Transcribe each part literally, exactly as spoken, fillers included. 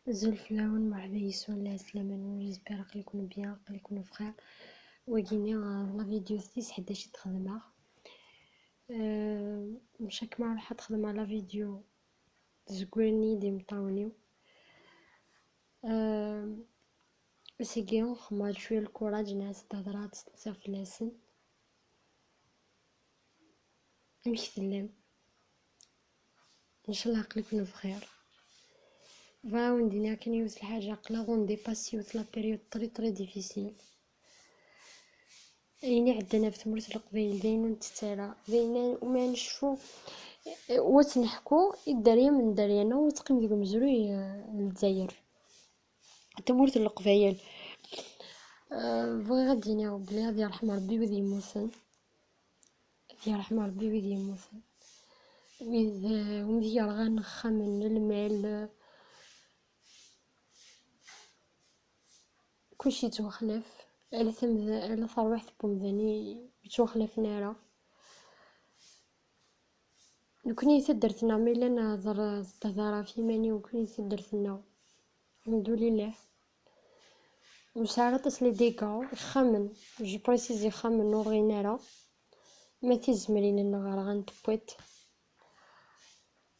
Azul fell-awen, merḥba yes-wen, lɛeslama-nwen, j'espère aql-iken bien, aql-iken bxir. Wagini, euh, la vidéo tis ḥdac i d-xedmeɣ. Euh, mcakma ruḥ ad xedmeɣ la vidéo, zegren-iyi-d imeṭṭawen-iw. Euh, sigi xedmeɣ-d cwiya lkuraǧ, nɛas d-hedreɣ, ad steqsiɣ fell-asen. Amek tellam? Ncallah aql-iken bxir. Bɣiɣ ad wen-d-iniɣ kan yiwet lḥaǧa, aql-aɣ on dépasse yiwet la période très très difficile. Ayen iɛeddan ɣef tmurt n Leqbayel d ayen ur nettett ara, d ayen umi necfu, u ad tt-neḥku i dderya n dderya-nneɣ, u ad teqqim deg umezruy, eh, n Lezzayer, tamurt n Leqbayel. Eh, bɣiɣ ad d-iniɣ belli ad yerḥem Rebbi wid yemmuten. Ad yerḥem Rebbi wid yemmuten. Wid, eh, wid yerɣan ixxamen, lmal, eh, kullec yettwaxlaf. Ala tamda-, ala tarwiḥt n wemdan i yettwaxlafen ara. Nekkni di taddart-nneɣ, ma yella nehder, tehder ɣef yiman-iw, nekkni di taddart-nneɣ, alḥemdulillah, ur nesɛi ara aṭas les dégâts. Ixxamen, je précise, ixxamen ur rɣin ara, ma tizemrin-nneɣ rɣant n tiṭ.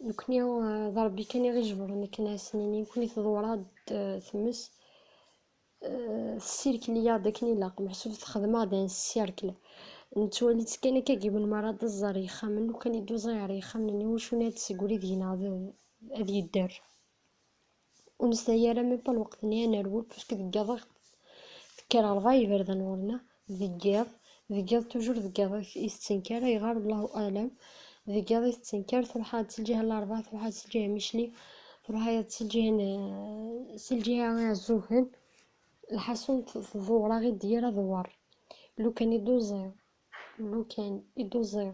Nekkni, eh, d Rebbi kan i ɣ-ijebren akken ad as-nini, nekkni tḍewwer-aɣ-d, eh, tmes, eh, tessirkel-iyi-aɣ-d akken ilaq, meḥsub texdem-aɣ-d un cercle. Nettwali-tt kan akka, yiwen mi ara d-tẓer ixxamen, lukan i d-uẓay ɣer yixxamen-nni, wacu ad d-tessegri deg-neɣ ad, ad yedder. Ur nesɛi ara même pas lweqt-nni ad nerwel, parce que deg yiḍ tekker rebɛa iberdan ɣur-neɣ, deg yiḍ, deg yiḍ, toujours deg yiḍ i tettenkar, ayɣer, Allahu aɛlam, deg yiḍ i tettenkar, truḥ-aɣ-d si lǧiha n Larebɛa, truḥ-aɣ-d si lǧiha n Micli, truḥ-aɣ-d si lǧiha n, si lǧiha n Iɛeẓẓugen, lḥaṣun t-, tḍewwer-aɣ-id yir aḍewwer. Lukan i d-uẓiɣ, lukan i d-uẓiɣ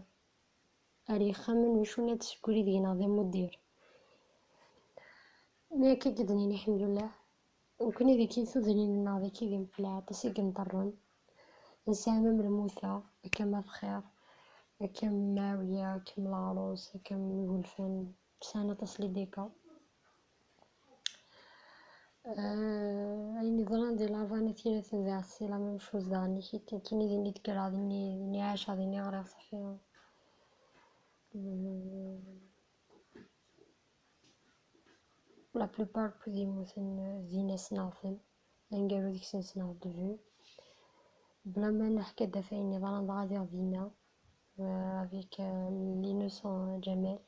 ar yixxamen, wacu ad d-tessegri deg-neɣ d amuddir. Mi akka i d-nini, alḥemdulillah, nekkni dagi tudrin-nneɣ dagi d imeqlaɛ aṭas i yenṭerren. Nesɛa même lmuta, akka ma bxir, akka Mɛawiya, akka Leɛrus, akka Iwulfan, sɛan aṭas les dégâts. Euh, ayen yeḍran di Lavan, At Yiraten, d c'est la même chose daɣen, nekkini din i d-kkreɣ, din i, din i ɛaceɣ, din i ɣriɣ, ṣafi. Euh, la plupart n wid yemmuten, euh, dinna ssneɣ-ten, aneggaru deg-sen ssneɣ-t de vue. Bla ma neḥka-d ɣef wayen yeḍran dɣa diɣ dinna, euh, avec, euh, l'innocent Ǧamal.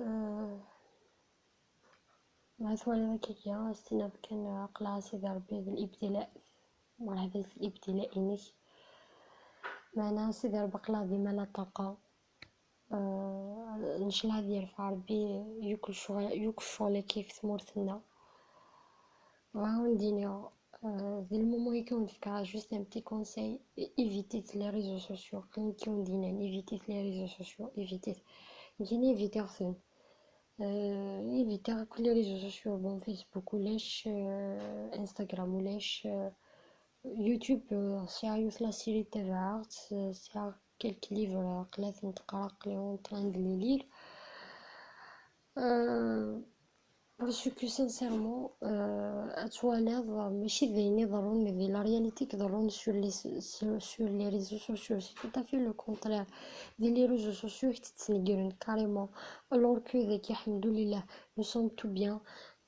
Euh, Ma twaliḍ akka-agi, ad s-tiniḍ kan aql-aɣ a Sidi Ṛebbi d libtila, merḥba s libtila-inek. Meɛna a Sidi Ṛebbi aql-aɣ dima la ṭṭaqa. Euh, ncallah ad yerfeɛ Ṛebbi yakk lecɣal, yakk ccɣel-agi ɣef tmurt-nneɣ. Bɣiɣ ad wen-d-iniɣ, euh, di lmument-agi ad wen-d-fkeɣ juste un petit conseil, évitez les réseaux sociaux. Akken i wen-d-yennan, évitez les réseaux sociaux, évitez. Nekkini évitiɣ-ten. Euh, évitiɣ akk les réseaux sociaux, bon, Facebook ulac, euh, Instagram ulac, euh, YouTube, euh, sɛiɣ yiwet la série tabaɛeɣ-tt, euh, sɛiɣ quelques livres, euh, aql-i ad ten-qqreɣ, aql-i en train de les lire. Euh, parce que sincèrement, euh, ad twaliḍ, euh, mačči d ayen iḍerrun, mais d la réalité i iḍerrun sur les, sur, sur les réseaux sociaux, c'est tout à fait le contraire. Di les réseaux sociaux i k-ttneggiren carrément, alors que dagi, alḥemdulillah, nous sommes tout bien.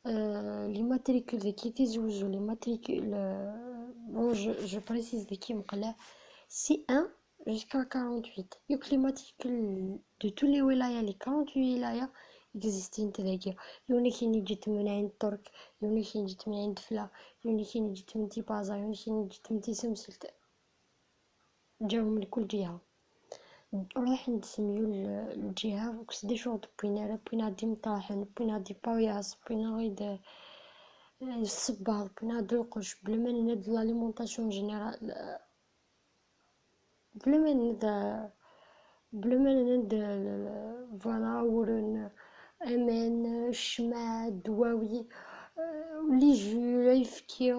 Euh, les matricules dagi Tizi Ouzou, les matricules, euh, bon, je, je précise, dagi meqleɣ C un jusqu'à quarante-huit. Yakk les matricules de tous les wilayas, les quarante-huit wilayas existent dagi. Yiwen ad k-yini ǧǧet-ten n Ɛin Ṭṭerk, yiwen ad k-yini ǧǧet-ten n Ɛin Defla, yiwen ad k-yini ǧǧet-ten n Tibaza, yiwen ad k-yini ǧǧet-ten n Tisemselt. Ǧǧan-ten mkul ǧiha. Ruḥen-d si myul lǧiha, ur d-wwin ara, wwin-aɣ-d imeṭṭaḥen, wwin-aɣ-d ipayaṣ, wwin-aɣ-d, eh, ssebbaḍ, wwin-aɣ-d lqecc, bla ma nenna-d l'alimentation générale, bla ma nenna-d, bla ma nenna-d, voilà, uren, aman, ccmaɛ, ddwawi, eh, les jus, ayefki.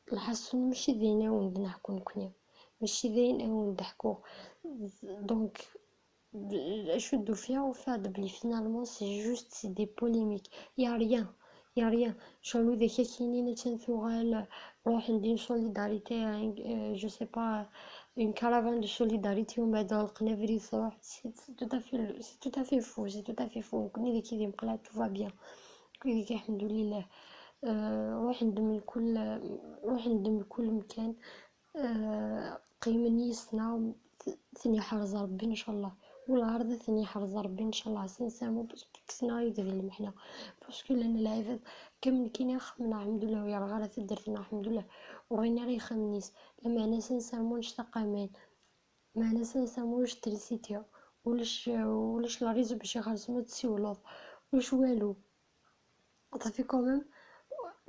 Lḥaṣun, mačči d ayen ad wen-d-neḥku nekkni, mačči d ayen ad wen-d-ḥkuɣ. Donc, Acu d-ufiɣ, ufiɣ-d belli finalement c'est juste, c'est des polémiques. Y a rien, y a rien. Ccɣel widak ak-yinin attan tuɣal, ruḥen-d une solidarité, euh, je sais pas, une caravane de solidarité, u mbeɛd ɣelqen abrid, truḥ. C'est tout à fait, c'est tout à fait faux, c'est tout à fait faux. Nekkni deg Sidi Mqelleɛ, tout va bien. Nekkni deg, alḥemdulillah. Euh, ruḥen-d mkul, ruḥen-d mkul mkan. آه، قيمني يسنا، ثني حرز ربي إن شاء الله، والعرض ثني حرز ربي إن شاء الله. سنسامو باسكو كسنا يدري المحنة، باسكو لنا العباد كامل كينا خمنا الحمد لله، ويا راه غير تدرتنا الحمد لله، وغينا غير خمنيس. لما أنا سنسامو نشتاق أمان، ما أنا سنسامو وش تريسيتيا، ولاش، ولاش لا ريزو باش يخلص ما تسيولوض، وش والو. صافي quand même،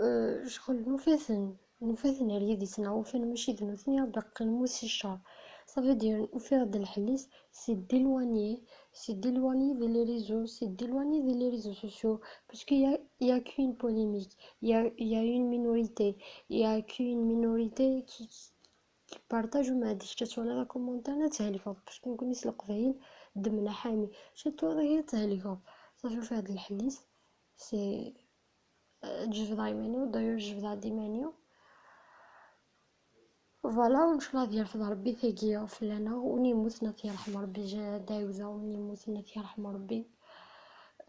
آه، شغل نوفاثن، نوفاثن على يدي سنا وفان ماشي ذنوثني باقي نموت شي شهر. صافي دير نوفي هاد الحليس، c'est d'éloigner, c'est d'éloigner des les réseaux, c'est d'éloigner des les réseaux sociaux, parce qu'il y a, il y a qu'une polémique, il y a, il y a une minorité, il y a qu'une minorité qui, qui, qui partage. وما عنديش حتى ولا لا كومونتير لا تهلكوا، parce que نكون نسلق فايل دمنا حامي شتو هذا هي تهلكوا. صافي في هاد الحليس c'est تجبد عيمانيو، داير تجبد عاد عيمانيو. Voilà، وإن شاء الله ديال فضل ربي ثيقيا فلانا، وني موتنا ثيرحم ربي جا داوزة، وني موتنا ثيرحم ربي.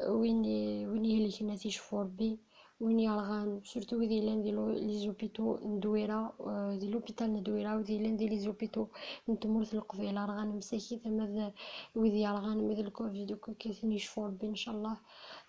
وين، وين يهلكنا تيشفو ربي، وين يرغان، surtout ويدي لان دي لو-، les hôpitaux ندويرة، آه، دي l'hôpital ندويرة، ويدي لان دي les hôpitaux نتمرت القبيلة رغان مساكي ثما ذا، ويدي يرغان مذ الكوفيد وكو كيثني يشفو ربي إن شاء الله.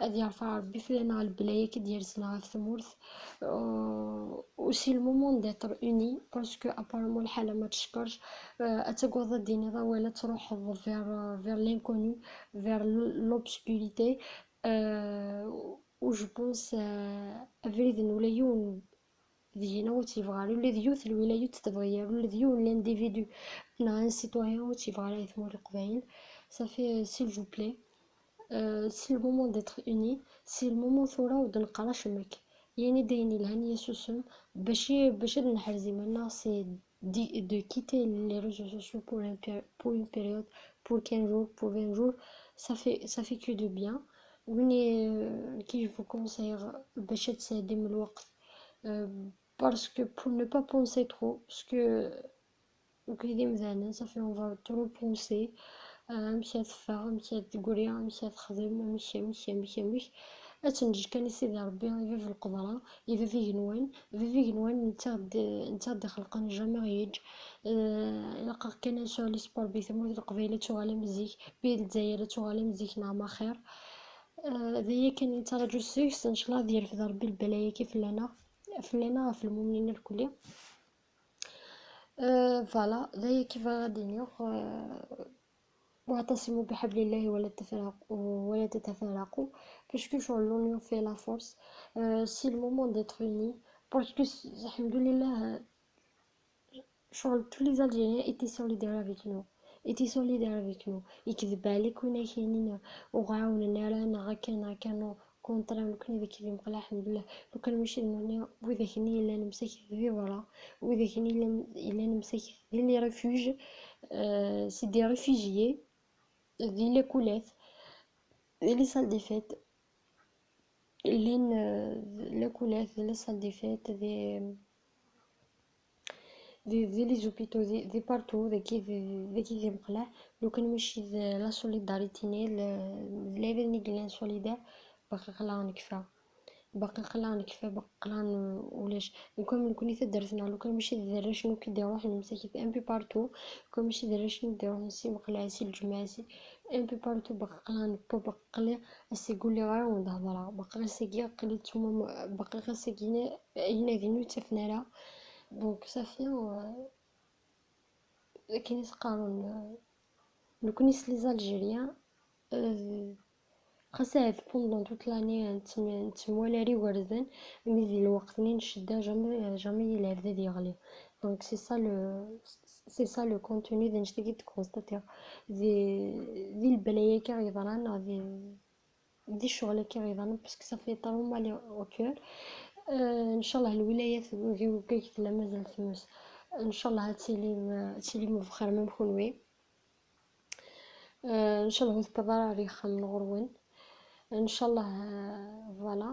أذ يرفع ربي فلانا البلايا كي ديال سنة في ثمورث. آه، و c'est le moment d'être unis، parce que apparemment الحالة ما تشكرش. آه، أتقوض الدين إذا ولا تروح vers، vers l'inconnu، vers l'obscurité. آه، و je pense، آه، أفريد ولا يون دينا وتيفغالي ولا ديوث الولاية تتبغير ولا ديون l'individu، نعم citoyen وتيفغالي ثمور القبايل. صافي، s'il vous plaît، آه، c'est le moment d'être unis، c'est le moment ثورة ودنقرا شمك. يعني دايني لهنية سوسم باش، باش نحرزي منا c'est de, de quitter les réseaux sociaux pour un péri-, pour une période, pour quinze jours, pour vingt jours, ça fait, ça fait que de bien. وين، آه، كي je vous conseille باش تسالي من الوقت، آه، parce que pour ne pas penser trop، parce que وكي دي مزالين صافي on va trop penser، آه، أمشي تفاغ، أمشي تقري، أمشي تخدم، أمشي، أمشي، أمشي، أمشي. أتنجي كان سيدي ربي، إذا في القدرة، إذا في جنوان، إذا في جنوان، نتا د-، نتا داخل قان jamais غيج. آه، إلا قا كان نسوى لي سبور بي ثمورة القبيلة توغالي مزيك، بي الجزائر توغالي مزيك، نعم خير. آه، ذي كان يترجو السيكس، إن شاء الله دير في ربي البلايا كيف لنا، في لنا في المؤمنين الكل. آه، voilà، ذي كيف غادي نيوخ، آه، واعتصموا بحبل الله ولا تفرقوا، ولا تتفرقوا، parce que شغل l'union fait la force. آه، c'est le moment d'être unis، parce que الحمد لله، شغل tous les Algériens étaient solidaires avec nous، étaient solidaires avec nous. يكذب عليك وين كاينين وغاوننا راه هكا هكا، نو كونترا. لو كان ذاك اليوم قال الحمد لله، لو كان ماشي المعنى وذاك اللي لان مساكين في برا، وذاك اللي لان، لان مساكين دي les refuges، آه، c'est des réfugiés، دي les coulettes، دي les salles des fêtes، لين، آه، les coulettes، دي les salles des fêtes، دي دي، دي les hôpitaux، دي، دي partout، داكي، دي، داكي دي مقلع. لو كان ماشي د la solidarité نيل، د العباد اللي قلنا solidaire، باقي خلا نكفى، باقي خلا نكفى، باقي خلا ن-، ولاش. لو كان من كوني تدرسنا، لو كان ماشي د الرشنو كي ديروح المساكين un peu partout، لو كان ماشي د الرشنو ديروح نسي مقلع، سي الجمعة، سي un peu partout، باقي خلا نبو، باقي خلا أسيقول لي غير ونهضرها، باقي غير سيقي قلت نتوما م-، باقي غير سيقينا، هنا دينو تفنارا. Donc صافي، و-، كاين يسقارون، آه، لو كنيس les Algériens، آه، خاصة هاد pendant toute l'année نتم-، نتموالى ري وردن، مي دي الوقت نين شدة jamais، jamais يلعب ذا ديغلي. Donc c'est ça le، c'est ça le contenu دي نشتي كي تكونستاتيغ. دي، دي البلايا كي غيضران، دي دي الشغل كي غيضرب parce que ça fait trop mal au cœur. آه، إن شاء الله الولايات وكيف لا مازال تموس، إن شاء الله تيلي، تيلي بخير même كونوي. Euh, ncallah ur tewwiḍ ara ɣer yexxamen ɣur-wen. Ncallah, euh, voilà.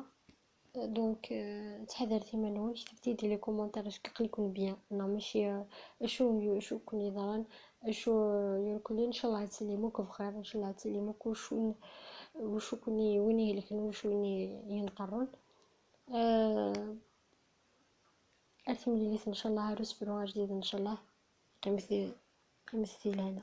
Donc, euh, ttḥadaret iman-nwen, ktebet-iyi-d di les commentaires est-ce que aql-iken bien neɣ mačči, euh, acu, acu ken-yeḍran, acu, euh, yerkelli. Ncallah ad tellim akk bxir, ncallah ad tellim akk wacu, wacu ken-, win ihelken, wacu win yenqerrun. Euh, ar timlilit ncallah, ar usefru ajdid ncallah. Qqimet di, qqimet di lehna.